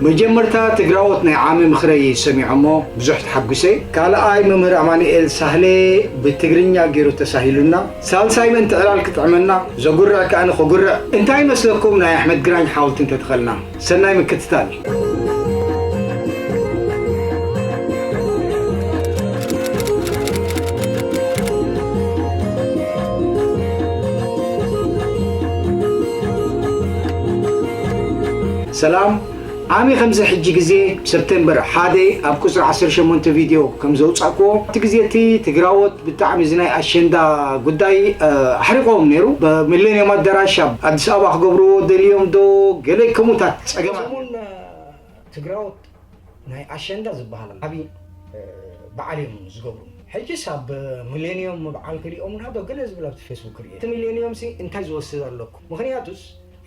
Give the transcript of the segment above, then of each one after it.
መጀመርታ ትግራዎት ናይ ዓሚ ምኽረይ ሰሚዖሞ ብዙሕ ተሓጒሰ። ካልኣይ መምህር ኣማኑኤል ሳህለ ብትግርኛ ገይሩ ተሳሂሉና። ሳልሳይ ምእንቲ ዕላል ክጥዕመና ዘጉርዕ ከኣ ንኸጉርዕ። እንታይ ይመስለኩም ናይ ኣሕመድ ግራኝ ሓወልቲ እንተተኸልና? ሰናይ ምክትታል። ሰላም። ዓሚ ከምዚ ሕጂ ግዜ ሰፕቴምበር ሓደ ኣብ ቁጽሪ ዓሰርተ ሸሞንተ ቪድዮ ከም ዘውጻእክዎ፣ ኣብቲ ግዜ እቲ ትግራዎት ብጣዕሚ እዚ ናይ ኣሸንዳ ጉዳይ ኣሕሪቆም ነይሩ። በሚሌኒየም ኣዳራሽ ኣብ ኣዲስ ኣበባ ክገብርዎ ደልዮም ዶ ገለ ከምኡታት ጸገማት። ሰሙን ትግራዎት ናይ ኣሸንዳ ዝበሃል ዓቢ በዓል እዮም ዝገብሩ። ሕጂስ ኣብ ሚሌኒየም በዓል ክልኦም ናዶ ገለ ዝብል ኣብቲ ፌስቡክ ርእየ። እቲ ሚሌኒየም ሲ እንታይ ዝወስድ ኣለኩም? ምኽንያቱስ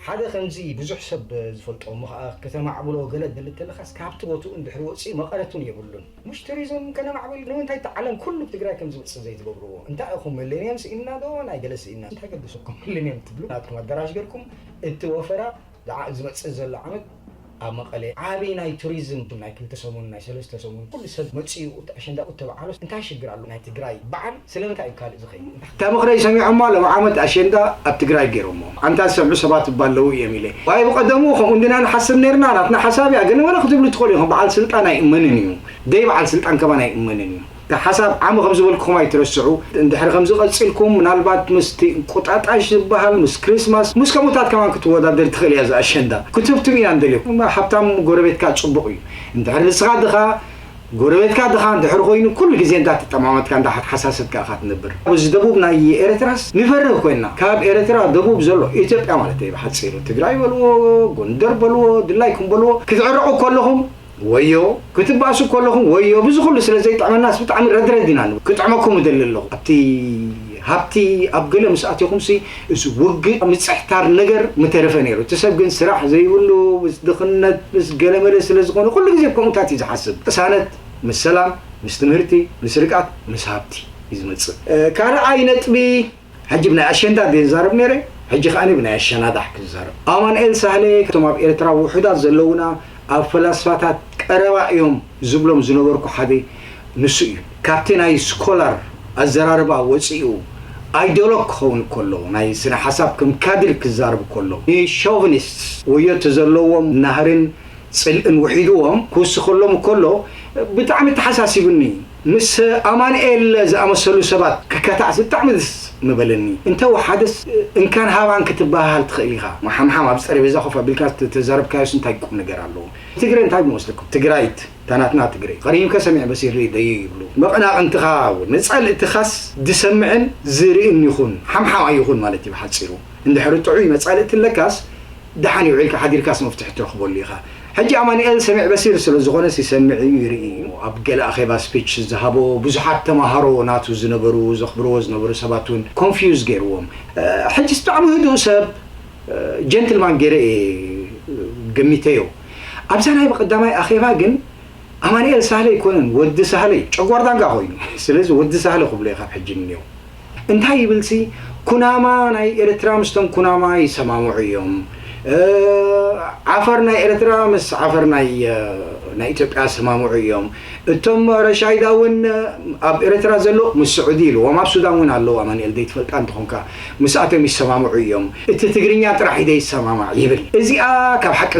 ሓደ ከምዚ ብዙሕ ሰብ ዝፈልጦ እሞ ኸዓ ከተማዕብሎ ገለ ትደሊ ተለኻስ ካብቲ ቦትኡ እንድሕር ወፂኡ መቐረት እውን የብሉን። ምሽ ቱሪዝም ከነማዕብል ንምንታይ እቲ ዓለም ኩሉ ብትግራይ ከም ዝመፅእ ዘይትገብርዎ? እንታይ ኢኹም ሚሌኒየም ስኢንና ዶ ናይ ገለ ስኢንና? እንታይ ገደሰኩም ሚሌኒየም ትብሉ? ናትኩም ኣዳራሽ ገርኩም እቲ ወፈራ ዝዓ- ዝመፅእ ዘሎ ዓመት ኣብ መቐለ ዓቢ ናይ ቱሪዝም ናይ ክልተ ሰሙን ናይ ሰለስተ ሰሙን ኩሉ ሰብ መፂኡ እቲ ኣሸንዳ ተበዓሎስ እንታይ ሽግር ኣሎ? ናይ ትግራይ በዓል ስለምንታይ እዩ ካልእ ዝኸይድ? እታ ምኽረይ ሰሚዖማ ሎም ዓመት ኣሸንዳ ኣብ ትግራይ ገይሮሞ ኣንታ ዝሰምዑ ሰባት እባ ኣለዉ እዮም ኢለ። ዋይ ብቐደሙ ከምኡ እንዲና ንሓስብ ነርና ናትና ሓሳብ እያ። ገለ መለ ክትብሉ ትኽእሉ ኢኹም። በዓል ስልጣን ኣይእመንን እዩ። ደይ በዓል ስልጣን ከማን ኣይእመንን እዩ። እታ ሓሳብ ዓሚ ከም ዝበልኩኹም ኣይትረስዑ። እንድሕር ከምዚ ቀፂልኩም ምናልባት ምስቲ እንቁጣጣሽ ዝበሃል ምስ ክሪስማስ ምስ ከምኡታት ከማን ክትወዳደር ትኽእል እያ እዛ ኣሸንዳ። ክትህብትም ኢና ንደልየኩም። ሃብታም ጎረቤትካ ፅቡቕ እዩ። እንድሕር ንስኻ ድኻ ጎረቤትካ ድኻ እንድሕር ኮይኑ ኩሉ ግዜ እንዳተጠማመትካ እንዳሓሳሰብካ ኢኻ ትነብር። ኣብዚ ደቡብ ናይ ኤርትራስ ንፈርህ ኮይና ካብ ኤርትራ ደቡብ ዘሎ ኢትዮጵያ ማለት እዩ ብሓፂሩ ትግራይ በልዎ ጎንደር በልዎ ድላይኩም በልዎ ክትዕረቑ ከለኹም ወዮ ክትባእሱ ከለኹም ወዮ ብዚ ኩሉ ስለ ዘይጥዕመናስ ብጣዕሚ ረድረድ ኢና ንብል። ክጥዕመኩም እደሊ ኣለኹ ኣብቲ ሃብቲ ኣብ ገለ ምስ ኣትኹምሲ እዚ ውግእ ምፅሕታር ነገር ምተረፈ ነይሩ። እቲ ሰብ ግን ስራሕ ዘይብሉ ምስ ድኽነት ምስ ገለመለ ስለ ዝኾነ ኩሉ ግዜ ከምኡታት እዩ ዝሓስብ። ቅሳነት ምስ ሰላም ምስ ትምህርቲ ምስ ርግኣት ምስ ሃብቲ እዩ ዝመፅእ። ካልኣይ ነጥቢ ሕጂ ብናይ ኣሸንዳ ድየ ዝዛረብ ነይረ፣ ሕጂ ከኣ ብናይ ኣሸናዳሕ ክዛረብ። ኣማንኤል ሳህለ፣ እቶም ኣብ ኤርትራ ውሑዳት ዘለዉና፣ ኣብ ፈላስፋታት ቀረባ እዮም ዝብሎም ዝነበርኩ ሓደ ንሱ እዩ። ካብቲ ናይ ስኮላር ኣዘራርባ ወጺኡ፣ ኣይዲዮሎግ ክኸውን ከሎ፣ ናይ ስነ ሓሳብ ከም ካድር ክዛረብ ከሎ፣ ንሾቪኒስት ወዮ እቲ ዘለዎም ናህርን ጽልእን ውሒድዎም ክውስኸሎም ከሎ ብጣዕሚ ተሓሳሲቡኒ። ምስ ኣማንኤል ዝኣመሰሉ ሰባት ክከታዕስ ብጣዕሚ ደስ ምበለኒ። እንተ ወሓደስ እንካን ሃባን ክትበሃሃል ትኽእል ኢኻ። ሓምሓም ኣብዚ ጠረጴዛ ኮፍ ኣቢልካ ተዛረብካዮስ እንታይ ቁም ነገር ኣለዎ? ትግረ እንታይ ይመስለኩም? ትግራይት እታ ናትና ትግረ ቀሪብከ ሰሚዕ በሲር ደዩ ይብሉ። መቐናቕንትኻ እውን ንጸልእትኻስ ዝሰምዕን ዝርእን ይኹን ሓምሓም ኣይኹን ማለት እዩ ብሓጺሩ። እንድሕሪ ጥዑይ መጻልእቲ ኣለካስ ደሓን ውዒልካ ሓዲርካስ መፍትሒ ትረኽበሉ ኢኻ። ሕጂ ኣማኑኤል ሰሚዕ በሲር ስለ ዝኾነስ ይሰምዕ እዩ ይርኢ እዩ። ኣብ ገለ ኣኼባ ስፒች ዝሃቦ ብዙሓት ተማሃሮ ናቱ ዝነበሩ ዘኽብርዎ ዝነበሩ ሰባት እውን ኮንፊውዝ ገይርዎም። ሕጂስ ብጣዕሚ ህዱእ ሰብ ጀንትልማን ገይረ እየ ገሚተዮ። ኣብዛ ናይ ብቐዳማይ ኣኼባ ግን ኣማኑኤል ሳህለ ኣይኮነን ወዲ ሳህለ እዩ። ጨጓር ዳንጋ ኮይኑ ስለዚ ወዲ ሳህለ ክብሎ እዩ ካብ ሕጂ ንኔው። እንታይ ይብልሲ ኩናማ ናይ ኤርትራ ምስቶም ኩናማ ይሰማምዑ እዮም። ዓፈር ናይ ኤርትራ ምስ ዓፈር ናይ ናይ ኢትዮጵያ ሰማምዑ እዮም። እቶም ረሻይዳ እውን ኣብ ኤርትራ ዘሎ ምስ ስዑዲ ኢልዎም ኣብ ሱዳን እውን ኣለዉ ኣማኑኤል ዘይትፈልጣ እንተኾንካ ምስኣቶም ይሰማምዑ እዮም። እቲ ትግርኛ ጥራሕ ኢደ ይሰማማዕ ይብል። እዚኣ ካብ ሓቂ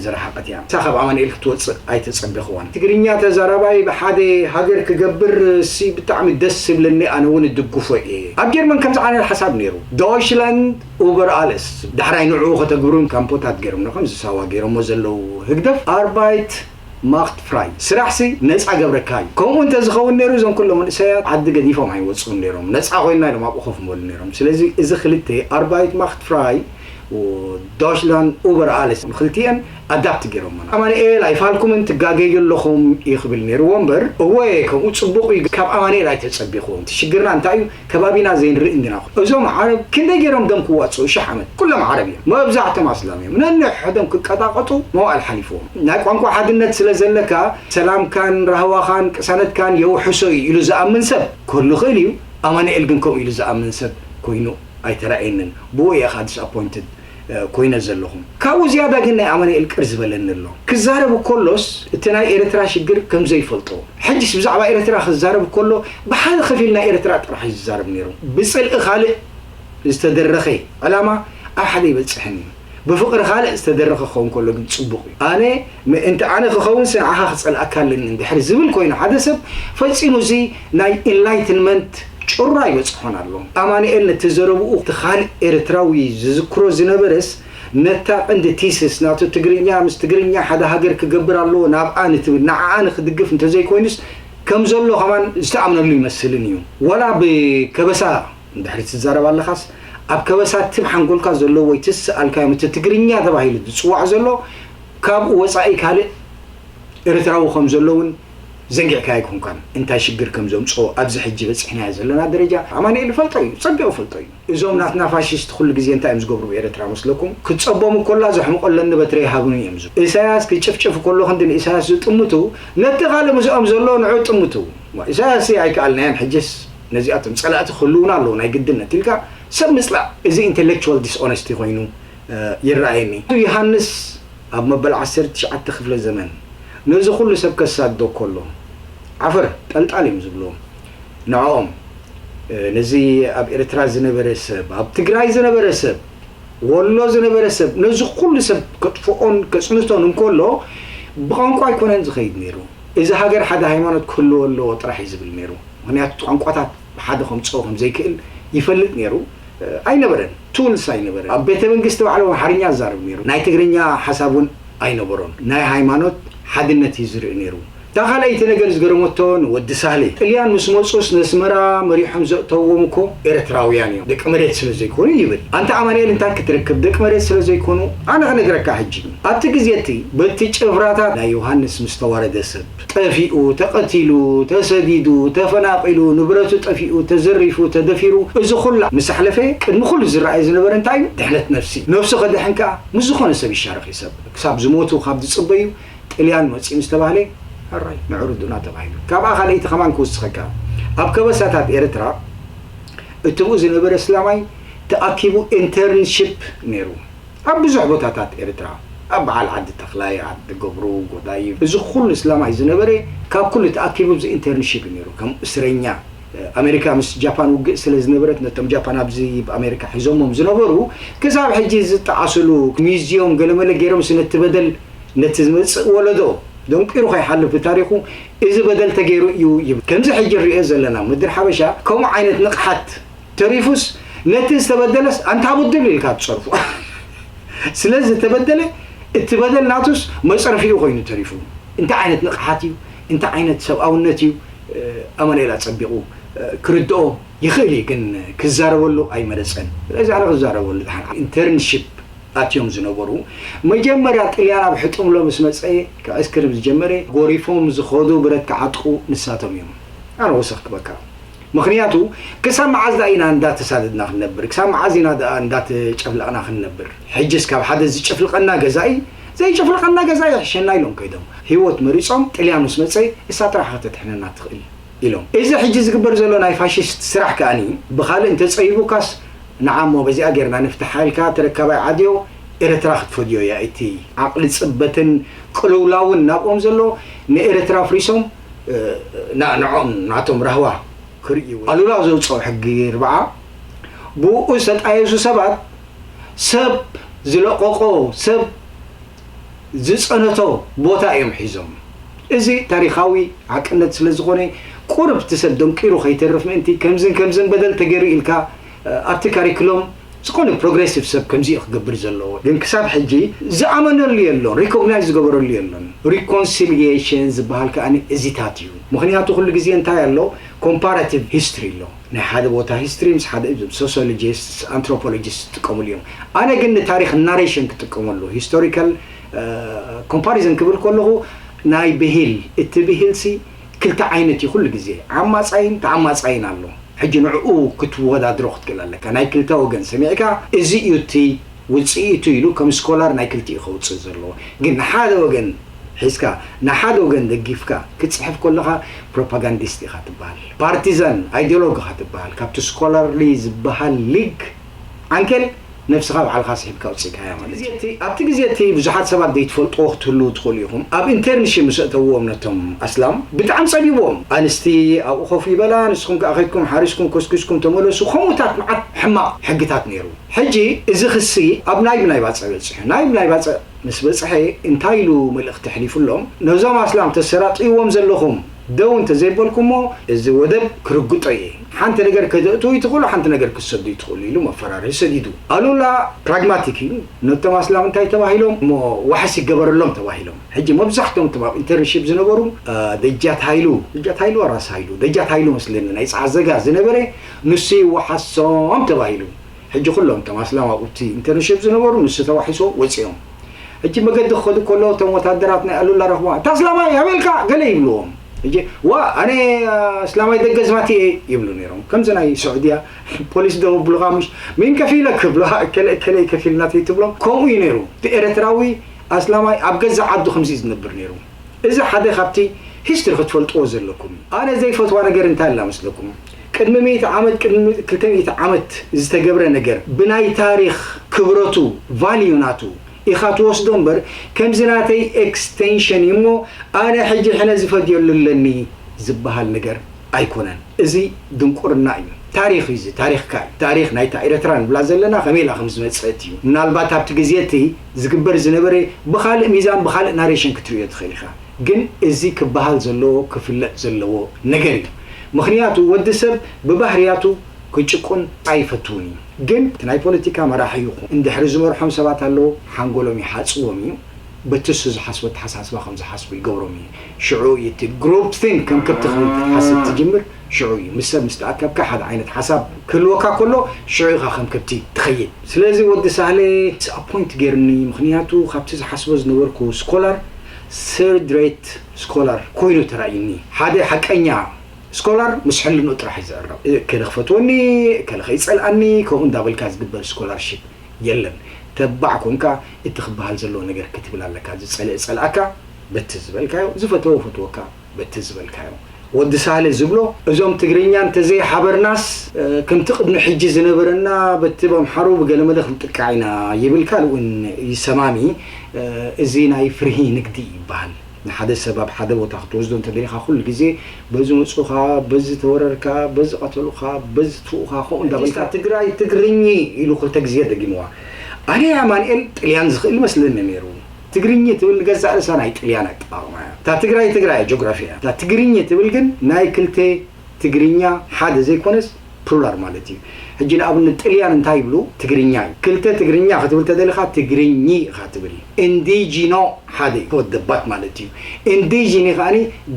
ዝረሓቀት እያ። እሳ ካብ ኣማኑኤል ክትወፅእ ኣይተፀበኽዋን። ትግርኛ ተዛራባይ ብሓደ ሃገር ክገብር ሲ ብጣዕሚ ደስ ዝብለኒ ኣነ እውን እድግፎ እየ። ኣብ ጀርመን ከምዚ ዓይነት ሓሳብ ነይሩ። ዶይችላንድ ኡበር ኣለስ ዳሕራይ ንዕኡ ከተግብሩን ካምፖታት ገይሮም ከምዚ ሳዋ ገይሮሞ ዘለዉ ህግደፍ ኣርባይት ማክት ፍራይ ስራሕሲ ነፃ ገብረካ እዩ። ከምኡ እንተዝኸውን ነይሩ እዞም ኩሎም መንእሰያት ዓዲ ገዲፎም ኣይወፅኡን ነይሮም። ነፃ ኮይንና ኢሎም ኣብኡ ኮፍ ምበሉ ነይሮም። ስለዚ እዚ ክልተ ኣርባይት ማክት ፍራይ ዶችላንድ ኡበር ኣለስ ክልቲኤን ኣዳፕት ገይሮምና። ኣማንኤል ኣይፋልኩምን ትጋገዩ ኣለኹም እዩ ክብል ነይርዎ እምበር እወ ከምኡ ፅቡቕ እዩ ካብ ኣማንኤል ኣይተፀቢኹም። እቲ ሽግርና እንታይ እዩ? ከባቢና ዘይንርኢ እንዲና። እዞም ዓረብ ክንደይ ገይሮም ደም ክዋፅኡ ሽሕ ዓመት ኩሎም ዓረብ እዮም። መብዛሕቶም ኣስላም እዮም። ነንሕዶም ክቀጣቐጡ መዋእል ሓሊፍዎም። ናይ ቋንቋ ሓድነት ስለ ዘለካ ሰላምካን ራህዋኻን ቅሳነትካን የውሕሶ እዩ ኢሉ ዝኣምን ሰብ ክህሉ ይኽእል እዩ። ኣማንኤል ግን ከምኡ ኢሉ ዝኣምን ሰብ ኮይኑ ኣይተራእየንን። ብኡ እየ ከዓ ዲስኣፖይንትድ ኮይነ ዘለኹ። ካብኡ ዝያዳ ግን ናይ ኣማኑኤል ቅር ዝበለኒ ኣሎ። ክዛረብ ከሎስ እቲ ናይ ኤርትራ ሽግር ከም ዘይፈልጦ፣ ሕጅስ ብዛዕባ ኤርትራ ክዛረብ ከሎ ብሓደ ከፊል ናይ ኤርትራ ጥራሕ እዩ ዝዛረብ ነይሩ። ብጽልኢ ካልእ ዝተደረኸ ዕላማ ኣብ ሓደ ይበጽሕን እዩ። ብፍቕሪ ካልእ ዝተደረኸ ክኸውን ከሎ ግን ጽቡቕ እዩ። ኣነ ምእንቲ ኣነ ክኸውንስ ንዓኻ ክጸልኣካ ኣለኒ እንድሕሪ ዝብል ኮይኑ ሓደ ሰብ፣ ፈጺሙ እዚ ናይ ኢንላይትንመንት ጭራ ኣይበጽሖን ኣሎ። ኣማኑኤል ነቲ ዘረብኡ እቲ ካልእ ኤርትራዊ ዝዝክሮ ዝነበረስ ነታ ቀንዲ ቲስስ ናቱ ትግርኛ ምስ ትግርኛ ሓደ ሃገር ክገብር ኣለዎ ናብኣ ንትብል ንዓኣ ንክድግፍ እንተዘይኮይኑስ ከም ዘሎ ከማን ዝተኣምነሉ ይመስልን እዩ። ዋላ ብከበሳ እንድሕሪ ትዛረብ ኣለኻስ ኣብ ከበሳ ትብ ሓንጎልካ ዘሎ ወይ ትስኣልካዮም እቲ ትግርኛ ተባሂሉ ዝጽዋዕ ዘሎ ካብኡ ወጻኢ ካልእ ኤርትራዊ ከም ዘሎ እውን ዘንጊዕካ ኣይኮንካን። እንታይ ሽግር ከም ዘምጽኦ ኣብዚ ሕጂ በጺሕናዮ ዘለና ደረጃ ኣማኑኤል ይፈልጦ እዩ፣ ጸቢቑ ይፈልጦ እዩ። እዞም ናትና ፋሽስት ኩሉ ግዜ እንታይ እዮም ዝገብሩ ብኤርትራ መስለኩም? ክጸቦም እኮላ ዘሕምቆ ኣለኒ በትረ ይሃብኑ እዮም ዝብሉ። ኢሳያስ ክጭፍጭፍ ከሎ ክንዲ ንኢሳያስ ዝጥምቱ ነቲ ካልእ ምስኦም ዘሎ ንዑ ጥምቱ። ዋ፣ ኢሳያስ ኣይከኣልናዮን ሕጅስ ነዚኣቶም ጸላእቲ ክህልውና ኣለዉ ናይ ግድነት ኢልካ ሰብ ምጽላእ እዚ ኢንተሌክቹዋል ዲስኦነስቲ ኮይኑ ይረኣየኒ። ዮሃንስ ኣብ መበል ዓሰርተ ትሽዓተ ክፍለ ዘመን ነዚ ኩሉ ሰብ ከሳዶ ከሎ ዓፈር ጠልጣል እዮም ዝብልዎም ንዕኦም። ነዚ ኣብ ኤርትራ ዝነበረ ሰብ፣ ኣብ ትግራይ ዝነበረ ሰብ፣ ወሎ ዝነበረ ሰብ ነዚ ኩሉ ሰብ ከጥፍኦን ከጽንቶን እንከሎ ብቋንቋ ኣይኮነን ዝኸይድ ነይሩ። እዚ ሃገር ሓደ ሃይማኖት ክህልዎ ኣለዎ ጥራሕ እዩ ዝብል ነይሩ። ምክንያቱ ቋንቋታት ብሓደ ከምፅኦ ከም ዘይክእል ይፈልጥ ነይሩ። ኣይነበረን፣ ቱልስ ኣይነበረን። ኣብ ቤተ መንግስቲ ባዕሉ ኣምሓርኛ ዝዛረብ ነይሩ። ናይ ትግርኛ ሓሳብ እውን ኣይነበሮን። ናይ ሃይማኖት ሓድነት እዩ ዝርኢ ነይሩ። እታ ካልኣይቲ ነገር ዝገረመቶ ንወዲ ሳህለ ጥልያን ምስ መፁስ ነስመራ መሪሖም ዘእተዎም እኮ ኤርትራውያን እዮም፣ ደቂ መሬት ስለ ዘይኮኑ ይብል። ኣንታ ኣማንኤል እንታይ ክትረክብ ደቂ መሬት ስለ ዘይኮኑ? ኣነ ክነግረካ ሕጂ ኣብቲ ግዜ እቲ በቲ ጭፍራታት ናይ ዮሃንስ ምስ ተዋረደ ሰብ ጠፊኡ፣ ተቐቲሉ፣ ተሰዲዱ፣ ተፈናቒሉ፣ ንብረቱ ጠፊኡ፣ ተዘሪፉ፣ ተደፊሩ፣ እዚ ኩላ ምስ ኣሕለፈ ቅድሚ ኩሉ ዝረኣይ ዝነበረ እንታይ እዩ? ድሕነት ነፍሲ እዩ። ነፍሱ ከድሕን ከኣ ምስ ዝኾነ ሰብ ይሻረኽ እዩ ሰብ። ክሳብ ዝሞቱ ካብ ዝጽበዩ ጥልያን መጺኡ ምስ ተባህለ ሕራይ ንዑ ርዱእና ተባሂሉ። ካብኣ ካልኣይቲ ከማን ክውስኸካ። ኣብ ከበሳታት ኤርትራ እትብኡ ዝነበረ እስላማይ ተኣኪቡ ኢንተርንሺፕ ነይሩ። ኣብ ብዙሕ ቦታታት ኤርትራ ኣብ በዓል ዓዲ ተኽላይ፣ ዓዲ ገብሩ፣ ጎዳይፍ፣ እዚ ኩሉ እስላማይ ዝነበረ ካብ ኩሉ ተኣኪቡ ኣብዚ ኢንተርንሺፕ እዩ ነይሩ። ከም እስረኛ ኣሜሪካ ምስ ጃፓን ውግእ ስለ ዝነበረት ነቶም ጃፓን ኣብዚ ብኣሜሪካ ሒዞሞም ዝነበሩ ክሳብ ሕጂ ዝጠዓስሉ ሚዝዮም ገለመለ ገይሮም ስነቲ በደል ነቲ ዝመጽእ ወለዶ ደንቂሩ ከይሓልፍ ብታሪኹ እዚ በደል ተገይሩ እዩ ይብል። ከምዚ ሕጂ ንሪኦ ዘለና ምድሪ ሓበሻ ከምኡ ዓይነት ንቕሓት ተሪፉስ ነቲ ዝተበደለስ ኣንታ ብድል ኢልካ ትጸርፎ። ስለዚ ዝተበደለ እቲ በደል ናቱስ መጸርፊኡ ኮይኑ ተሪፉ። እንታይ ዓይነት ንቕሓት እዩ? እንታይ ዓይነት ሰብኣውነት እዩ? ኣማኑኤል ኣጸቢቑ ክርድኦ ይኽእል እዩ፣ ግን ክዛረበሉ ኣይመረጸን። ስለዚ ኣነ ክዛረበሉ ድሓን ኢንተርንሺፕ ኣትዮም ዝነበሩ መጀመርያ ጥልያን ኣብ ሕጥምሎ ምስ መጸ ክዕስክር ዝጀመረ ጎሪፎም ዝኸዱ ብረት ክዓጥቑ ንሳቶም እዮም። ኣነ ወሰኽ ክበካ ምኽንያቱ ክሳብ መዓዝ ደኣ ኢና እንዳተሳደድና ክንነብር? ክሳብ መዓዝ ኢና ደኣ እንዳተጨፍለቕና ክንነብር? ሕጅስ ካብ ሓደ ዝጭፍልቐና ገዛኢ ዘይጭፍልቐና ገዛኢ ይሕሸና ኢሎም ከይዶም። ህይወት መሪጾም ጥልያን ምስ መጸ እሳ ጥራሕ ከተድሕነና ትኽእል ኢሎም። እዚ ሕጂ ዝግበር ዘሎ ናይ ፋሽስት ስራሕ ከኣኒ ብኻልእ እንተጸይቡካስ ንዓሞ በዚኣ ጌርና ንፍትሓ ኢልካ ተረካባይ ዓድዮ ኤርትራ ክትፈድዮ እያ። እቲ ዓቕሊ ጽበትን ቅልውላውን ናብኦም ዘሎ ንኤርትራ ኣፍሪሶም ንዕኦም ናቶም ራህዋ ክርእይዎ። ኣሉላ ዘውፅኦ ሕጊ ርብዓ ብኡ ዝተጣየሱ ሰባት ሰብ ዝለቐቆ ሰብ ዝፀነቶ ቦታ እዮም ሒዞም። እዚ ታሪኻዊ ሓቅነት ስለ ዝኾነ ቁርብ እቲ ሰብ ደንቂሩ ከይተርፍ ምእንቲ ከምዝን ከምዝን በደል ተገይሩ ኢልካ ኣብቲ ካሪክሎም ዝኾነ ፕሮግሬሲቭ ሰብ ከምዚ እዩ ክገብር ዘለዎ። ግን ክሳብ ሕጂ ዝኣመነሉ የሎን፣ ሪኮግናይዝ ዝገበረሉ የሎን። ሪኮንሲሊየሽን ዝበሃል ከኣ እዚታት እዩ። ምኽንያቱ ኩሉ ግዜ እንታይ ኣሎ? ኮምፓራቲቭ ሂስትሪ ኣሎ። ናይ ሓደ ቦታ ሂስትሪ ምስ ሓደ ሶሲዮሎጂስት ኣንትሮፖሎጂስት ዝጥቀሙሉ እዮም። ኣነ ግን ንታሪኽ ናሬሽን ክጥቀመሉ ሂስቶሪካል ኮምፓሪዘን ክብል ከለኹ ናይ ብሂል እቲ ብሂልሲ ክልተ ዓይነት እዩ ኩሉ ግዜ ዓማፃይን ተዓማፃይን ኣሎ። ሕጂ ንዕኡ ክትወዳድሮ ክትክእል ኣለካ። ናይ ክልተ ወገን ሰሚዕካ እዚ እዩ እቲ ውፅኢቱ ኢሉ ከም ስኮላር ናይ ክልቲኡ ከውፅእ ዘለዎ። ግን ንሓደ ወገን ሒዝካ ንሓደ ወገን ደጊፍካ ክትፅሕፍ ከለኻ ፕሮፓጋንዲስት ኢኻ ትበሃል፣ ፓርቲዛን ኣይዲዮሎግ ኢኻ ትበሃል። ካብቲ ስኮላርሊ ዝበሃል ሊግ ዓንኬል ነብስኻ ባዕልኻ ስሒብካ ኣውጺእካያ ማለት እዩ። ኣብቲ ግዜ እቲ ብዙሓት ሰባት ዘይትፈልጥዎ ክትህልዉ ትኽእሉ ኢኹም። ኣብ ኢንተርንሺፕ ምስ ኣእተውዎም ነቶም ኣስላም ብጣዕሚ ጸቢብዎም። ኣንስቲ ኣብኡ ኮፍ ይበላ፣ ንስኹም ከኣ ከድኩም ሓሪስኩም ኮስኪስኩም ተመለሱ። ከምኡታት መዓት ሕማቕ ሕግታት ነይሩ። ሕጂ እዚ ክሲ ኣብ ናይብ ናይ ባጽዕ በጺሑ። ናይብ ናይ ባጽዕ ምስ በጽሐ እንታይ ኢሉ መልእኽቲ ኣሕሊፉሎም? ነዞም ኣስላም ተሰራጥይዎም ዘለኹም ደው እንተዘይበልኩሞ እዚ ወደብ ክርግጦ እየ። ሓንቲ ነገር ከተእትዉ ይትኽእሉ፣ ሓንቲ ነገር ክትሰዱ ይትኽእሉ ኢሉ መፈራርሂ ሰዲዱ። ኣሉላ ፕራግማቲክ እዩ። ነቶም ኣስላም እንታይ ተባሂሎም? እሞ ዋሕስ ይገበረሎም ተባሂሎም። ሕጂ መብዛሕትኦም እቶም ኣብ ኢንተርንሺፕ ዝነበሩ፣ አ፣ ደጃት ሃይሉ፣ ደጃት ሃይሉ፣ ራስ ሃይሉ፣ ደጃት ሃይሉ መስለኒ፣ ናይ ጸዓት ዘጋ ዝነበረ፣ ንሱ ይወሓሶም ተባሂሉ። ሕጂ ኩሎም እቶም ኣስላም ኣብኡ እቲ ኢንተርንሺፕ ዝነበሩ ንሱ ተዋሒሶ ወጺኦም። ሕጂ መገዲ ክኸዱ ከለዉ እቶም ወታደራት ናይ ኣሉላ ረኽቦም፣ "እታ ኣስላማይ ኣበልካ?" ገለ ይብልዎም። ሕጂ፣ "ዋ፣ ኣነ ኣስላማይ ደገ ዝማቲ እየ" ይብሉ ነይሮም። ከምዚ ናይ ስዑድያ ፖሊስ ደው ኣብሉኻ፣ ምሽ ሚን ከፊለ ክብሉ፣ "ከለ፣ ከለ ከፊል ናተይ" ትብሎም። ከምኡ እዩ ነይሩ። እቲ ኤርትራዊ ኣስላማይ ኣብ ገዛ ዓዱ ከምዚ እዩ ዝነብር ነይሩ። እዚ ሓደ ካብቲ ሂስትሪ ክትፈልጥዎ ዘለኩም እዩ። ኣነ ዘይፈትዋ ነገር እንታይ ኣላ መስለኩም? ቅድሚ ሚእቲ ዓመት፣ ቅድሚ ክልተ ሚእቲ ዓመት ዝተገብረ ነገር ብናይ ታሪኽ ክብረቱ፣ ቫልዩ ናቱ ኢኻ ትወስዶ እምበር፣ ከምዚ ናተይ ኤክስቴንሽን እዩ እሞ ኣነ ሕጂ ሕነ ዝፈድየሉ ኣለኒ ዝበሃል ነገር ኣይኮነን። እዚ ድንቁርና እዩ። ታሪኽ እዩ እዚ፣ ታሪኽካ እዩ። ታሪኽ ናይታ ኤርትራ ንብላ ዘለና ከመይ ኢላ ከም ዝመጸት እዩ። ምናልባት ኣብቲ ግዜ እቲ ዝግበር ዝነበረ ብኻልእ ሚዛን፣ ብኻልእ ናሬሽን ክትርእዮ ትኽእል ኢኻ። ግን እዚ ክበሃል ዘለዎ፣ ክፍለጥ ዘለዎ ነገር እዩ። ምኽንያቱ ወዲ ሰብ ብባህርያቱ ክጭቁን ኣይፈትውን እዩ። ግን እቲ ናይ ፖለቲካ መራሒ ይኹን እንድሕሪ ዝመርሖም ሰባት ኣለዉ፣ ሓንጎሎም ይሓጽዎም እዩ። በቲ እሱ ዝሓስቦ ኣተሓሳስባ ከም ዝሓስቡ ይገብሮም እዩ። ሽዑ እዩ እቲ ግሩፕ ቲንክ ከም ከብቲ ክትሓስብ ትጅምር። ሽዑ እዩ ምስ ሰብ ምስ ተኣከብካ ሓደ ዓይነት ሓሳብ ክህልወካ ከሎ ሽዑ ኢኻ ከም ከብቲ ትኸይድ። ስለዚ ወዲ ሳህለ ዲስኣፖይንት ገይሩኒ፣ ምኽንያቱ ካብቲ ዝሓስቦ ዝነበርኩ ስኮላር ሰርድ ሬት ስኮላር ኮይኑ ተራእዩኒ። ሓደ ሓቀኛ ስኮላር ምስ ሕልንኡ ጥራሕ እዩ ዝዕረቕ። እከለ ክፈትወኒ፣ እከለ ከይጸልኣኒ፣ ከምኡ እንዳበልካ ዝግበር ስኮላርሺፕ የለን። ተባዕ ኮንካ እቲ ክበሃል ዘለዎ ነገር ክትብል ኣለካ። ዝጸልእ ጸልኣካ በቲ ዝበልካዮ፣ ዝፈተወ ፈትወካ በቲ ዝበልካዮ። ወዲ ሳህለ ዝብሎ፣ እዞም ትግርኛ እንተዘይሓበርናስ፣ እ፣ ከምቲ ቅድሚ ሕጂ ዝነበረና በቲ በምሓሩ ብገለመለ ክንጥቃዕ ኢና ይብል፣ ካልእ እውን ይሰማሚ። እ፣ እዚ ናይ ፍርሂ ንግዲ ይበሃል። ንሓደ ሰብ ኣብ ሓደ ቦታ ክትወስዶ እንተደሊኻ፣ ኩሉ ግዜ በዚ መጹኻ፣ በዚ ተወረርካ፣ በዚ ቀተሉኻ፣ በዚ ትፍኡኻ፣ ከምኡ እንዳበልካ፣ ትግራይ ትግርኚ ኢሉ ክልተ ግዜ ደጊምዋ። ኣነ ኣማኑኤል ጥልያን ዝኽእል መስለኒ ነይሩ። ትግርኚ ትብል ንገዛእ ርእሳ ናይ ጥልያን ኣጠቓቕማ እያ። እታ ትግራይ ትግራይ እያ፣ ጂኦግራፊ እያ። እታ ትግርኚ ትብል ግን ናይ ክልተ ትግርኛ ሓደ ዘይኮነስ ፕሉራል ማለት እዩ። ሕጂ ንኣብነት ጥልያን እንታይ ይብሉ? ትግርኛ እዩ። ክልተ ትግርኛ ክትብል ተደሊኻ ትግርኚ ኢኻ ትብል። ኢንዲጂኖ ሓደ እዩ፣ ወደባት ማለት እዩ። ኢንዲጂኒ ከኣኒ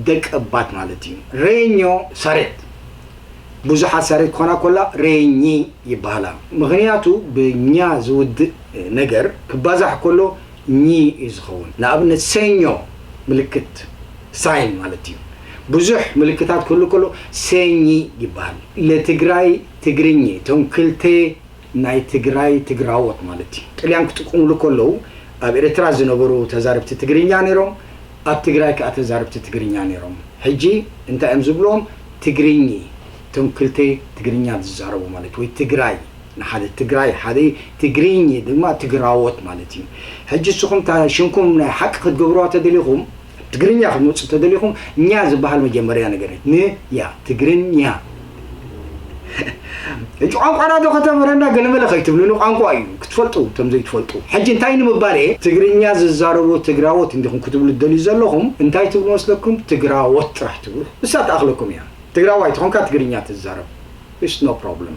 ደቀባት ማለት እዩ። ሬኞ ሳሬት፣ ብዙሓት ሳሬት ክኾና ኮላ ሬኚ ይበሃላ። ምኽንያቱ ብኛ ዝውድእ ነገር ክባዛሕ ከሎ ኚ እዩ ዝኸውን። ንኣብነት ሰኞ ምልክት ሳይን ማለት እዩ። ብዙሕ ምልክታት ክህሉ ከሎ ሰኚ ይበሃል። ለትግራይ ትግርኚ፣ እቶም ክልተ ናይ ትግራይ ትግራዎት ማለት እዩ። ጥልያን ክጥቀሙሉ ከለዉ ኣብ ኤርትራ ዝነበሩ ተዛረብቲ ትግርኛ ነይሮም፣ ኣብ ትግራይ ከኣ ተዛረብቲ ትግርኛ ነይሮም። ሕጂ እንታይ እዮም ዝብልዎም? ትግርኚ፣ እቶም ክልተ ትግርኛ ዝዛረቡ ማለት ወይ ትግራይ ንሓደ ትግራይ ሓደ እዩ፣ ትግርኝ ድማ ትግራዎት ማለት እዩ። ሕጂ ንስኹም እታ ሽምኩም ናይ ሓቂ ክትገብሩዋ ተደሊኹም፣ ትግርኛ ክትመፁ ተደሊኹም፣ ኛ ዝበሃል መጀመርያ ነገር እዩ። ንያ፣ ትግርኛ። ሕጂ ቋንቋና ዶ ከተምህረና ገለመለ ከይትብሉ፣ ንቋንቋ እዩ ክትፈልጡ፣ እቶም ዘይትፈልጡ። ሕጂ እንታይ ንምባል እየ፣ ትግርኛ ዝዛረቡ ትግራዎት እንዲኹም ክትብሉ ትደልዩ ዘለኹም፣ እንታይ ትብሉ መስለኩም? ትግራዎት ጥራሕ ትብሉ። እሳ ትኣኽለኩም እያ። ትግራዋይ ተኾንካ ትግርኛ ትዛረብ። It's no problem።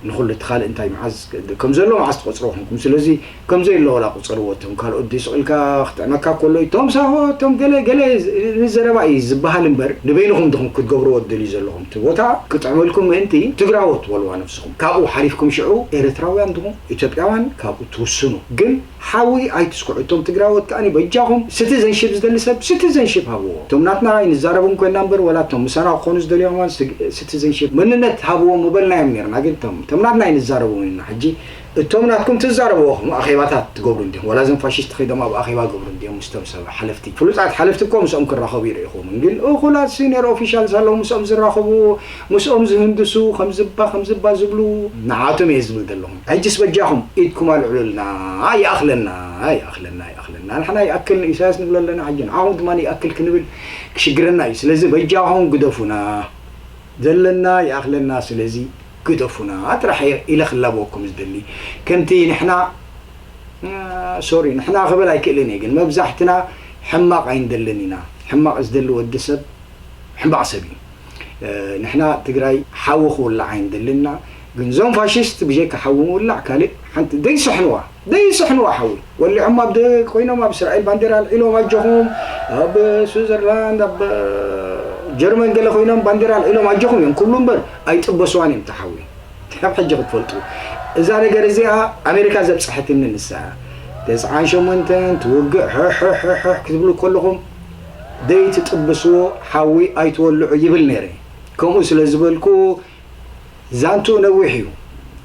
ንኹሉ እቲ ካልእ እንታይ መዓዝ ከም ዘሎ መዓዝ ትቆጽሮ ኮንኩም። ስለዚ ከም ዘየሎ ወላ ቁጸርዎ። እቶም ካልኦት ደይ ስቕ ኢልካ ክጥዕመካ ከሎ እቶም ሳሆ፣ እቶም ገለ ገለ ንዘረባ እዩ ዝበሃል እምበር ንበይንኹም ድኹም ክትገብርዎ ትደልዩ ዘለኹም። እቲ ቦታ ክጥዕመልኩም ምእንቲ ትግራዎት በልዋ ነብስኹም። ካብኡ ሓሊፍኩም ሽዑ ኤርትራውያን ድኹም ኢትዮጵያውያን ካብኡ ትውስኑ። ግን ሓዊ ኣይትስኩዑ። እቶም ትግራዎት ከኣኒ በጃኹም ሲቲዘንሺፕ ዝደሊ ሰብ ሲቲዘንሺፕ ሃብዎ። እቶም ናትና ኣይንዛረብን ኮይና እምበር፣ ወላ እቶም ምሳና ክኾኑ ዝደልዩ ከማን ሲ-፣ ሲቲዘንሺፕ መንነት ሃብዎም ምበልናዮም ነርና። ግን እቶም፣ እቶም ናትና ኣይንዛረብን ኢና። ሕጂ እቶም ናትኩም ትዛረብዎ ኣኼባታት ትገብሩ እንዲኹም፣ ዋላ እዞም ፋሽስት ከይዶም ኣብ ኣኼባ ገብሩ እንዲዮም ምስቶም ሰብ ሓለፍቲ፣ ፍሉጣት ሓለፍቲ እኮ ምስኦም ክራኸቡ ይርኢኹም። ግን እኹላት ሲኒየር ኦፊሻልስ ኣለዉ ምስኦም ዝራኸቡ፣ ምስኦም ዝህንድሱ፣ ከምዝባ ከምዝባ ዝብሉ፣ ንዓቶም እየ ዝብል ዘለኹም። ሕጅስ በጃኹም ኢድኩም ኣልዕሉልና። ይኣኽለና፣ ይኣኽለና፣ ይኣኽለና። ንሕና ይኣክል ንኢሳያስ ንብሎ ኣለና፣ ሕጂ ንዓኹም ድማ ይኣክል ክንብል ክሽግረና እዩ። ስለዚ በጃኹም ግደፉና። ዘለና ይኣኽለና። ስለዚ ግደፉና ጥራሕ እየ ኢለ ክላበወኩም ዝደሊ። ከምቲ ንሕና ሶሪ ንሕና ክብል ኣይክእልን እየ፣ ግን መብዛሕትና ሕማቕ ኣይንደልን ኢና። ሕማቕ ዝደሊ ወዲ ሰብ ሕማቕ ሰብ እዩ። ንሕና ትግራይ ሓዊ ክውላዕ ኣይንደልን ኢና። ግን እዞም ፋሽስት ብጀካ ሓዊ ምውላዕ ካልእ ሓንቲ ደይስሕንዋ ደይስሕንዋ ሓዊ ወሊዖም ኣብ ደ ኮይኖም ኣብ እስራኤል ባንዴራ ኣልዒሎም ኣጆኹም፣ ኣብ ስዊዘርላንድ ኣብ ጀርመን ገለ ኮይኖም ባንዴራ ኣልዒሎም ኣጆኹም እዮም ክብሉ እምበር ኣይጥበስዋን እዮም ተሓዊ። ካብ ሕጂ ክትፈልጡ እዛ ነገር እዚኣ ኣሜሪካ ዘብፅሐትኒ ንሳ እያ። ተስዓን ሸሞንተን ትውግእ ሕሕሕሕ ክትብሉ ከለኹም ደይትጥብስዎ ሓዊ ኣይትወልዑ ይብል ነይረ። ከምኡ ስለ ዝበልኩ ዛንትኡ ነዊሕ እዩ።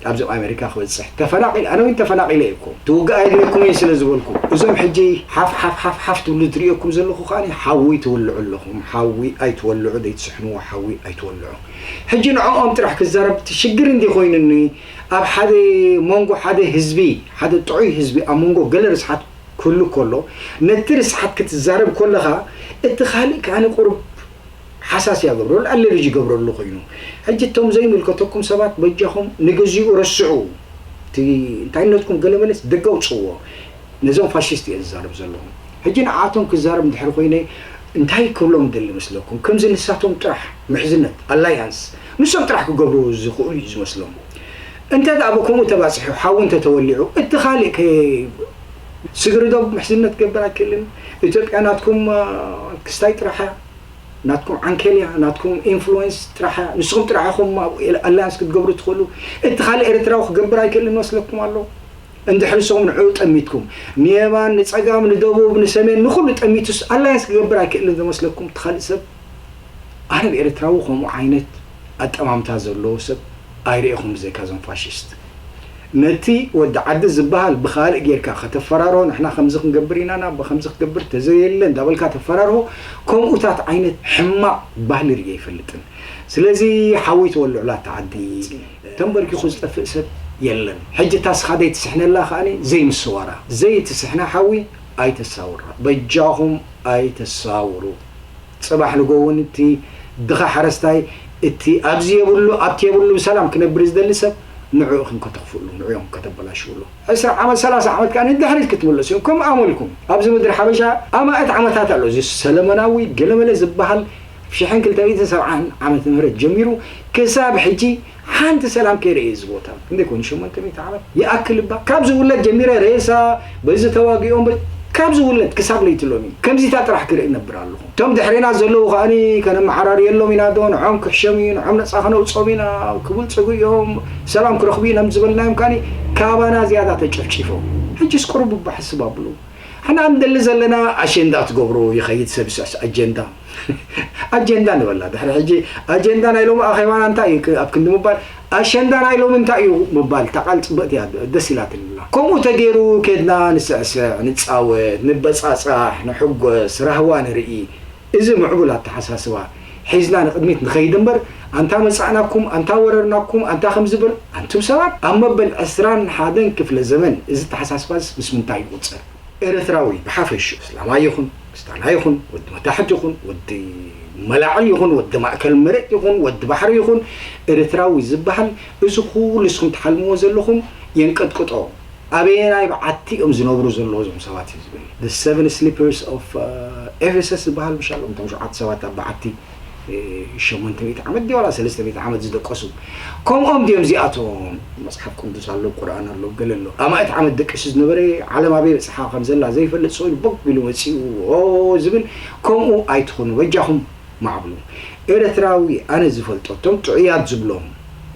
ኣብዞም ኣሜሪካ ክበፅሕ ተፈናቒል ኣነ እውን ተፈናቒለ እኮ ትውግእ ኣይድለኩም እዩ ስለ ዝበልኩ እዞም ሕጂ ሓፍ ሓፍ ሓፍ ሓፍ ትብሉ ዝርእየኩም ዘለኹ ከዓ ሓዊ ትውልዑ ኣለኹም። ሓዊ ኣይትወልዑ ዘይትስሕንዎ ሓዊ ኣይትወልዑ። ሕጂ ንዕኦም ጥራሕ ክዛረብ ሽግር እንዲ ኮይኑኒ ኣብ ሓደ መንጎ ሓደ ህዝቢ ሓደ ጥዑይ ህዝቢ ኣብ መንጎ ገለ ርስሓት ክህሉ ከሎ ነቲ ርስሓት ክትዛረብ ከለኻ እቲ ካልእ ከዓ ቁሩብ ሓሳስ ያገብረሉ ኣለርጂ ገብረሉ ኮይኑ ሕጂ እቶም ዘይምልከተኩም ሰባት በጃኹም ንግዚኡ ረስዑ። እቲ እንታይነትኩም ገለመለስ ደገ ኣውፅዎ። ነዞም ፋሽስት እየ ዝዛረብ ዘለኹ። ሕጂ ንዓቶም ክዛረብ እንድሕር ኮይነ እንታይ ክብሎም ደሊ መስለኩም? ከምዚ ንሳቶም ጥራሕ ምሕዝነት ኣላያንስ ንሶም ጥራሕ ክገብሩ ዝኽእሉ እዩ ዝመስሎም። እንተ ደኣ ብከምኡ ተባፅሑ ሓዊ እንተተወሊዑ እቲ ካልእ ከ ስግሪ ዶ ምሕዝነት ክገብር ኣይክእልን? ኢትዮጵያ ናትኩም ክስታይ ጥራሕ እያ። ናትኩም ዓንኬል እያ፣ ናትኩም ኢንፍሉዌንስ ጥራሕ እያ። ንስኹም ጥራሕ ኢኹም ኣብኡ ኣላያንስ ክትገብሩ ትኽእሉ። እቲ ካልእ ኤርትራዊ ክገብር ኣይክእልን መስለኩም ኣሎ? እንድሕር ንስኹም ንዕኡ ጠሚትኩም ንየማን ንፀጋም ንደቡብ ንሰሜን ንኹሉ ጠሚቱስ ኣላያንስ ክገብር ኣይክእልን ዝመስለኩም እቲ ካልእ ሰብ? ኣነ ብኤርትራዊ ከምኡ ዓይነት ኣጠማምታ ዘለዎ ሰብ ኣይርእኹም ብዘይካ እዞም ፋሽስት። ነቲ ወዲ ዓዲ ዝበሃል ብኻልእ ጌርካ ከተፈራርሆ ንሕና ከምዚ ክንገብር ኢና ናብ ከምዚ ክገብር ተዘየለ እንዳበልካ ተፈራርሆ ከምኡታት ዓይነት ሕማቕ ባህሊ ርእየ ኣይፈልጥን። ስለዚ ሓዊ ትወልዑላ እታ ዓዲ ተንበርኪኹ ዝጠፍእ ሰብ የለን። ሕጂ እታ ስኻ ዘይትስሕነላ ከኣ ዘይምስዋራ ዘይትስሕና ሓዊ ኣይተሳውራ በጃኹም ኣይተሳውሩ። ፅባሕ ንጎ እውን እቲ ድኻ ሓረስታይ እቲ ኣብዚ የብሉ ኣብቲ የብሉ ብሰላም ክነብር ዝደሊ ሰብ ንዕኡ ክንከተኽፍሉ ንዑ እዮም ከተበላሽውሉ። ዕስራ ዓመት ሰላሳ ዓመት ከዓ ንድሕሪት ክትምለሱ እዮም ከም ኣመልኩም ኣብዚ ምድሪ ሓበሻ ኣማእት ዓመታት ኣሎ እዚ ሰለመናዊ ገለመለ ዝበሃል ሽሕን ክልተ ሚእትን ሰብዓን ዓመተ ምህረት ጀሚሩ ክሳብ ሕጂ ሓንቲ ሰላም ከይረእየ እዚ ቦታ ክንደይ ኮይኑ ሸሞንተ ሚእቲ ዓመት ይኣክል እባ ካብ ዝውለድ ጀሚረ ሬሳ በዚ ተዋጊኦም በ- ካብ ዝውለድ ክሳብ ለይቲ ሎሚ ከምዚታ ጥራሕ ክርኢ ነብር ኣለኹ። እቶም ድሕሬና ዘለዉ ከኣኒ ከነመሓራርየሎም ኢና ዶ ንዖም ክሕሸሙ እዩ ንዖም ነፃ ከነውፆም ኢና ክብልፅጉ እዮም ሰላም ክረኽቡ ኢና ዝበልናዮም ከኣኒ ካባና ዝያዳ ተጨፍጪፎም። ሕጂስ ቁሩብ እባ ሕስብ ኣብሉ። ሕና እንደሊ ዘለና ኣሸንዳ ትገብሩ ይኸይድ ሰብ ይስዕስ ኣጀንዳ ኣጀንዳ ንበላ ድሕሪ ሕጂ ኣጀንዳ ናይ ሎሚ ኣኼባና እንታይ እዩ ክ- ኣብ ክንዲ ምባል ኣሸንዳ ናይ ሎሚ እንታይ እዩ ምባል እታ ቃል ፅብቕቲ እያ ደስ ኢላትንላ ከምኡ ተገይሩ ኬድና ንስዕስዕ ንፃወት ንበፃፃሕ ንሕጎስ ራህዋ ንርኢ እዚ ምዕቡል ኣተሓሳስባ ሒዝና ንቕድሚት ንኸይድ እምበር ኣንታ መፃእናኩም ኣንታ ወረርናኩም ኣንታ ከምዝብል ኣንቱም ሰባት ኣብ መበል ዕስራን ሓደን ክፍለ ዘመን እዚ ኣተሓሳስባስ ምስ ምንታይ ይቑፀር? ኤርትራዊ ብሓፈሽኡ እስላማይ ይኹን ክስታናይ ይኹን ወዲ መታሕት ይኹን ወዲ መላዕል ይኹን ወዲ ማእከል መሬት ይኹን ወዲ ባሕሪ ይኹን ኤርትራዊ ዝበሃል እዚ ኩሉ ንስኹም ትሓልምዎ ዘለኹም የንቀጥቅጦ ኣበየናይ በዓቲ እዮም ዝነብሩ ዘለዉ እዞም ሰባት እዩ ዝብል the seven sleepers of Ephesus ዝበሃል ምሻሎም እቶም ሸውዓተ ሰባት ኣብ በዓቲ ሸሞንተ ሚእቲ ዓመት ድዩ ዋላ ሰለስተ ሚእቲ ዓመት ዝደቀሱ ከምኦም ድዮም እዚኣቶም መፅሓፍ ቅዱስ ኣሎ ቁርኣን ኣሎ ገለ ኣሎ ኣማእት ዓመት ደቂሱ ዝነበረ ዓለም ኣበይ በፅሓ ከም ዘላ ዘይፈልጥ ሰው ኢሉ ቦግ ኢሉ መፂኡ ኦ ዝብል ከምኡ ኣይትኾኑ በጃኹም ማዕብሉ ኤርትራዊ ኣነ ዝፈልጦ እቶም ጥዑያት ዝብሎም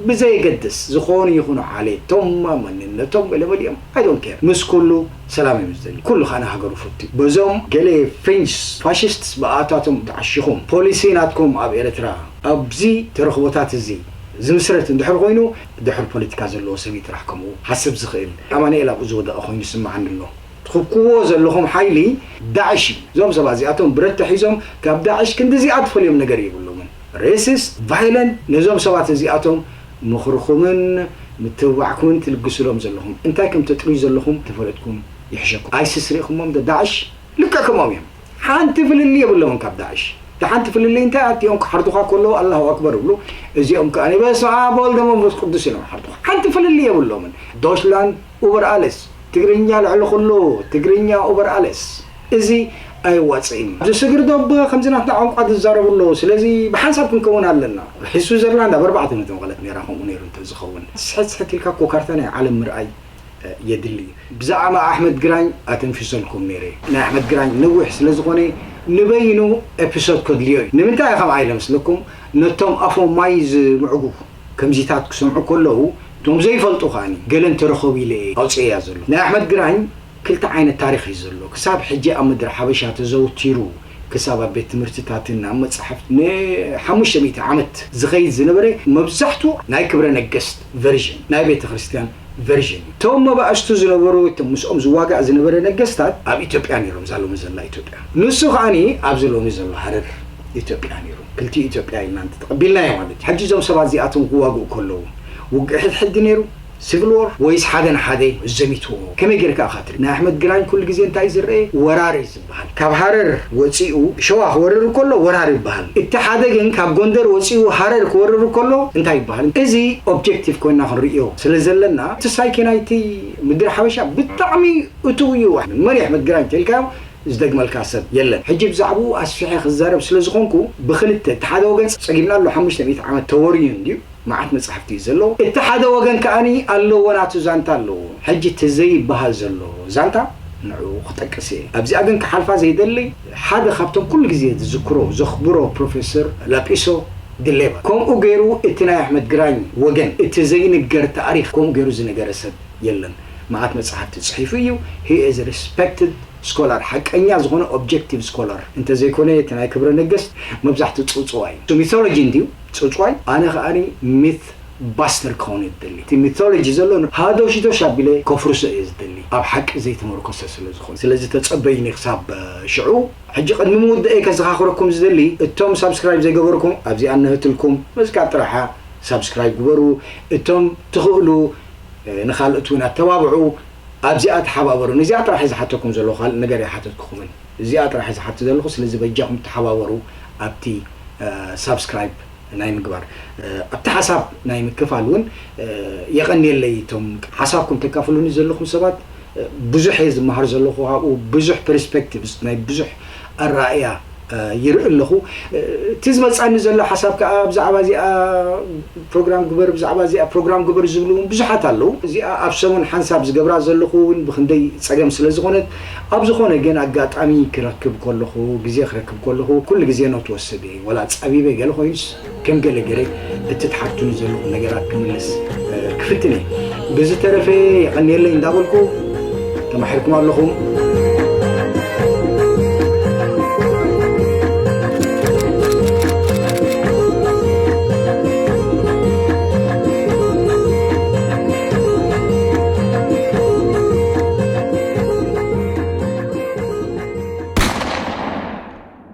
ብዘየገድስ ዝኾኑ ይኹኑ ዓሌቶም መንነቶም ገለመሊኦም I don't care ምስ ኩሉ ሰላም እዮም ዝደልዩ ኩሉ ከዓ ንሃገሩ ፈቱ በዞም ገለ ፍሬንች ፋሽስት ብኣታቶም ተዓሺኹም ፖሊሲ ናትኩም ኣብ ኤርትራ ኣብዚ ተረኽቦታት እዚ ዝምስረት እንድሕር ኮይኑ፣ ድሕር ፖለቲካ ዘለዎ ሰብ እዩ ጥራሕ ከምኡ ሓስብ ዝኽእል። ኣማኑኤል ኣብኡ ዝወደቐ ኮይኑ ይስምዓኒ ኣሎ። ትኽብክዎ ዘለኹም ሓይሊ ዳዕሽ እዩ። እዞም ሰባት እዚኣቶም ብረት ተሒዞም ካብ ዳዕሽ ክንዲ እዚኣ ትፈልዮም ነገር የብሎምን። ሬሲስት፣ ቫይለንት፣ ነዞም ሰባት እዚኣቶም ምኽርኹምን ምትብባዕኩምን ትልግስሎም ዘለኹም፣ እንታይ ከም ተጥርዩ ዘለኹም ተፈለጥኩም ይሕሸኩም። ኣይስስ ርኢኹሞም ዶ ዳዕሽ? ልክዕ ከምኦም እዮም። ሓንቲ ፍልልይ የብሎምን ካብ ዳዕሽ። እቲ ሓንቲ ፍልልይ እንታይ? ኣቲኦም ክሓርዱኻ ከለዉ ኣላሁ ኣክበር ይብሉ። እዚኦም ከኣ በስመ ኣብ ወወልድ ወመንፈስ ቅዱስ ኢሎም ሓርዱኻ። ሓንቲ ፍልልይ የብሎምን። ዶችላንድ ኡበር ኣለስ፣ ትግርኛ ልዕሊ ኩሉ፣ ትግርኛ ኡበር ኣለስ። እዚ ኣየዋጽእን እዩ። እዚ ስግር ዶብ ከምዚ ናትና ቋንቋ ዝዛረቡ ኣለዉ። ስለዚ ብሓንሳብ ክንከውን ኣለና። ስዊዘርላንድ ኣብ ኣርባዕተ ሚእቲ መቐለት ነይራ ከምኡ ነይሩ እንተዝኸውን። ስሕት ስሕት ኢልካ እኮ ካርታ ናይ ዓለም ምርኣይ የድሊ እዩ። ብዛዕባ ኣሕመድ ግራኝ ኣተንፊሰልኩም ነይረ። ናይ ኣሕመድ ግራኝ ነዊሕ ስለ ዝኾነ ንበይኑ ኤፒሶድ ከድልዮ እዩ። ንምንታይ ከምኣ ኢለ መስለኩም? ነቶም ኣፎም ማይ ዝምዕጉ ከምዚታት ክሰምዑ ከለዉ፣ እቶም ዘይፈልጡ ከኣኒ ገለ እንተረኸቡ ኢለ እየ ኣውፅኤያ ዘሎ። ናይ ኣሕመድ ግራኝ ክልተ ዓይነት ታሪኽ እዩ ዘሎ። ክሳብ ሕጂ ኣብ ምድሪ ሓበሻ ተዘውቲሩ ክሳብ ኣብ ቤት ትምህርትታትን ኣብ መጻሕፍቲ ንሓሙሽተ ሚእቲ ዓመት ዝኸይድ ዝነበረ መብዛሕትኡ ናይ ክብረ ነገስት ቨርዥን፣ ናይ ቤተ ክርስቲያን ቨርዥን እዩ። እቶም መባእስቱ ዝነበሩ፣ እቶም ምስኦም ዝዋጋእ ዝነበረ ነገስታት ኣብ ኢትዮጵያ ነይሮም፣ እዛ ሎሚ ዘላ ኢትዮጵያ። ንሱ ከኣኒ ኣብዚ ሎሚ ዘሎ ሃረር ኢትዮጵያ ነይሩ። ክልቲኡ ኢትዮጵያ ኢልና እንተተቐቢልናዮ ማለት እዩ። ሕጂ እዞም ሰባት እዚኣቶም ክዋግኡ ከለዉ ውግእ ሕድሕድ ነይሩ፣ ሲቪል ዎር፣ ወይስ ሓደ ንሓደ ዘሚትዎ? ከመይ ጌርካ ኢኻ ትርኢ? ናይ ኣሕመድ ግራኝ ኩሉ ግዜ እንታይ እዩ ዝረአ? ወራር እዩ ዝበሃል። ካብ ሃረር ወፂኡ ሸዋ ክወርር ከሎ ወራር ይበሃል። እቲ ሓደ ግን ካብ ጎንደር ወፂኡ ሃረር ክወርር ከሎ እንታይ ይበሃል? እዚ ኦብጀክቲቭ ኮይና ክንርእዮ ስለ ዘለና፣ እቲ ሳይኪ ናይቲ ምድሪ ሓበሻ ብጣዕሚ እቱው እዩ። መን እዩ ኣሕመድ ግራኝ ተልካዮ ዝደግመልካ ሰብ የለን። ሕጂ ብዛዕባኡ ኣስፊሐ ክዛረብ ስለ ዝኾንኩ፣ ብክልተ፣ እቲ ሓደ ወገን ጸጊብና ኣሎ፣ ሓሙሽተ ሚእቲ ዓመት ተወርዩ እንድዩ፣ መዓት መጻሕፍቲ እዩ ዘለዎ። እቲ ሓደ ወገን ከኣኒ ኣለዎ፣ ናቱ ዛንታ ኣለዎ። ሕጂ እቲ ዘይበሃል ዘሎ ዛንታ ንዕኡ ክጠቅስ እየ። ኣብዚኣ ግን ክሓልፋ ዘይደሊ፣ ሓደ ካብቶም ኩሉ ግዜ ዝዝክሮ፣ ዘኽብሮ ፕሮፌሰር ላጲሶ ዲሌባ። ከምኡ ገይሩ እቲ ናይ ኣሕመድ ግራኝ ወገን፣ እቲ ዘይንገር ታሪኽ ከምኡ ገይሩ ዝነገረ ሰብ የለን። መዓት መጻሕፍቲ ጽሒፉ እዩ። He is a respected scholar፣ ሓቀኛ ዝኾነ ኦብጀክቲቭ ስኮላር። እንተዘይኮነ እቲ ናይ ክብረ ነገስት መብዛሕትኡ ጽውጽዋይ እዩ። ሚቶሎጂ እንድዩ ጽውጽዋይ፣ ኣነ ከኣኒ ሚት ባስተር ክኸውን እየ ዝደሊ። እቲ ሚቶሎጂ ዘሎ ሃዶሽዶሽ ኣቢለ ከፍርሶ እየ ዝደሊ፣ ኣብ ሓቂ ዘይተመርኮሰ ስለ ዝኾነ። ስለዚ ተጸበዩኒ ክሳብ ሽዑ። ሕጂ ቅድሚ ምውድአይ ከዘኻኽረኩም ዝደሊ፣ እቶም ሳብስክራይብ ዘይገበርኩም ኣብዚኣ እነሀትልኩም፣ በዚኣ ጥራሓ ሳብስክራይብ ግበሩ። እቶም ትኽእሉ ንኻልኦት እውን ኣተባብዑ። ኣብዚኣ ተሓባበሩ። ነዚኣ ጥራሕ እየ ዝሓተኩም ዘለኹ፣ ካልእ ነገር ኣይሓተትኩኹምን። እዚኣ ጥራሕ እየ ዝሓትት ዘለኹ። ስለዚ በጃኹም ተሓባበሩ ኣብቲ ሳብስክራይብ ናይ ምግባር። ኣብቲ ሓሳብ ናይ ምክፋል እውን የቐንየለይ። እቶም ሓሳብኩም ተካፍሉኒ ዘለኹም ሰባት ብዙሕ እየ ዝመሃር ዘለኹ ካብኡ፣ ብዙሕ ፐርስፔክቲቭስ፣ ናይ ብዙሕ ኣረኣእያ ይርኢ ኣለኹ። እቲ ዝመጻኒ ዘሎ ሓሳብ ከኣ ብዛዕባ እዚኣ ፕሮግራም ግበር፣ ብዛዕባ እዚኣ ፕሮግራም ግበር ዝብሉ እውን ብዙሓት ኣለዉ። እዚኣ ኣብ ሰሙን ሓንሳብ ዝገብራ ዘለኹ እውን ብኽንደይ ጸገም ስለ ዝኾነት፣ ኣብ ዝኾነ ግን ኣጋጣሚ ክረክብ ከለኹ፣ ግዜ ክረክብ ከለኹ ኩሉ ግዜ ኖት ወስድ እየ። ወላ ጸቢበ ገለ ኮይኑስ ከም ገለ ገለ እቲ ትሓቱኒ ዘለኹም ነገራት ክምልስ ክፍትን እየ። ብዝተረፈ የቐንየለይ እንዳበልኩ ተማሒርኩም ኣለኹም።